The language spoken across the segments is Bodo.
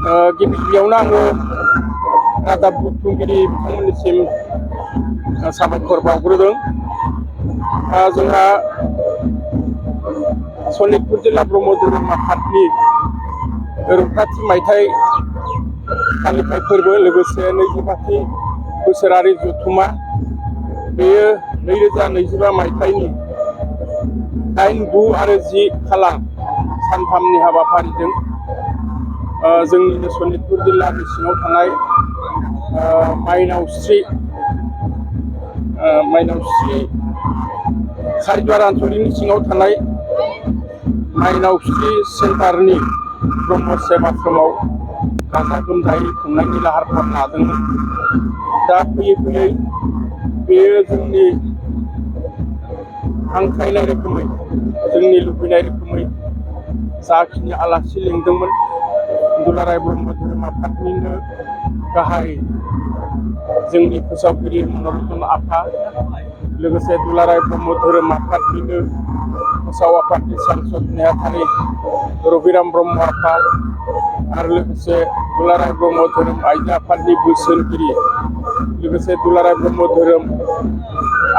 गिबियावनो आङो रादाब बुथुमगिरि बिथांमोननिसिम साबायखर बावग्रोदों। जोंहा सनितपुर जिल्ला ब्रह्म धोरोम आफादनि रौखाथि मायथाइ फालिथाय फोरबो लोगोसे 25थि बोसोरारि जथुम्मा बेयो 2025 मायथाइनि 8, 9 आरो 10 खालार सानथामनि हाबाफारिजों जोंनिनो सनितपुर जिल्लानि सिङाव थानाय माइनावस्रि सारिद्वार आनसलिकनि सिङाव थानाय माइनावस्रि सेन्टारनि ब्रह्म सेबाश्रमाव गाजा गोमजायै खुंनायनि लाहार फाहार लादोंमोन। दा फैयै फैयै बेयो जोंनि हांख्रायनाय रोखोमै जोंनि लुबैनाय रोखोमै जाखिनि आलासि लिंदोंमोन दुलाराय ब्रह्म धोरोम आफादनिनो गाहाय जोंनि फोसावगिरि मनरन्जन आफा लोगोसे दुलाराय ब्रह्म धोरोम आफादनिनो फोसाव आफादनि सानसद नेहाथारि रबिराम ब्रह्म आफा आरो लोगोसे दुलाराय ब्रह्म धोरोम आइजो आफादनि बोसोनगिरि लोगोसे दुलाराय ब्रह्म धोरोम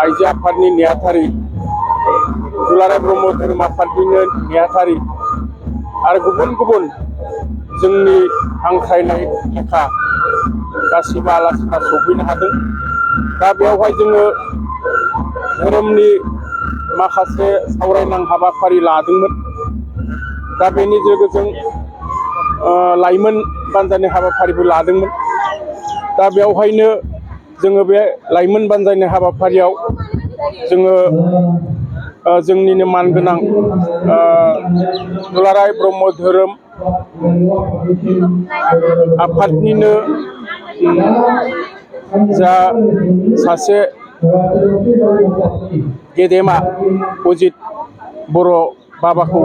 आइजो आफादनि नेहाथारि दुलाराय ब्रह्म धोरोम आफादनिनो नेहाथारि आरो गुबुन गुबुन जोंनि हांख्रायनाय लेखा गासिबो आलासिफ्रा सफैनो हादों। दा बेवहाय जोङो धोरोमनि माखासे सावरायनां हाबाफारि लादोंमोन। दा बेनि लोगोजों लाइमोन बानजायनाय हाबाफारिबो लादोंमोन। दा बेवहायनो जोङो बे लाइमोन बानजायनाय हाबाफारियाव जोङो जोंनिनो मानगोनां दुलाराय ब्रह्म धोरोम आफादनिनो जा सासे गेदेमा अजित बर' बाबाखौ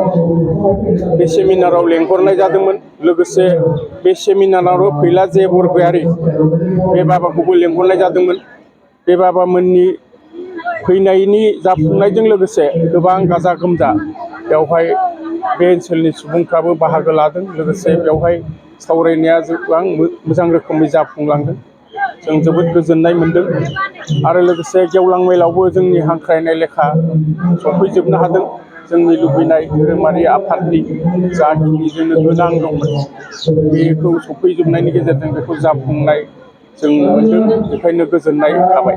बे सेमिनाराव लेंहरनाय जादोंमोन। लोगोसे बे सेमिनाराव फैलाजे बरगयारी बे बाबाखौबो लेंहरनाय जादोंमोन। बे बाबामोननि फैनायनि जाफुंनायजों लोगोसे गोबां गाजा गोमजा बेवहाय बे ओनसोलनि सुबुंफ्राबो बाहागो लादों। लोगोसे बेवहाय सावरायनाया गोबां मोजां रोखोमै जाफुंलांदों। जों जोबोद गोजोननाय मोनदों आरो लोगोसे गेवलां मेलावबो जोंनि हांख्रायनाय लेखा सफैजोबनो हादों। जोंनि लुबैनाय धोरोमारि आफादनि जाखिनि जोंनो गोनां दंमोन बेखौ सफैजोबनायनि गेजेरजों बेखौ जाफुंनाय जों मोनदों। बेखायनो गोजोननाय थाबाय।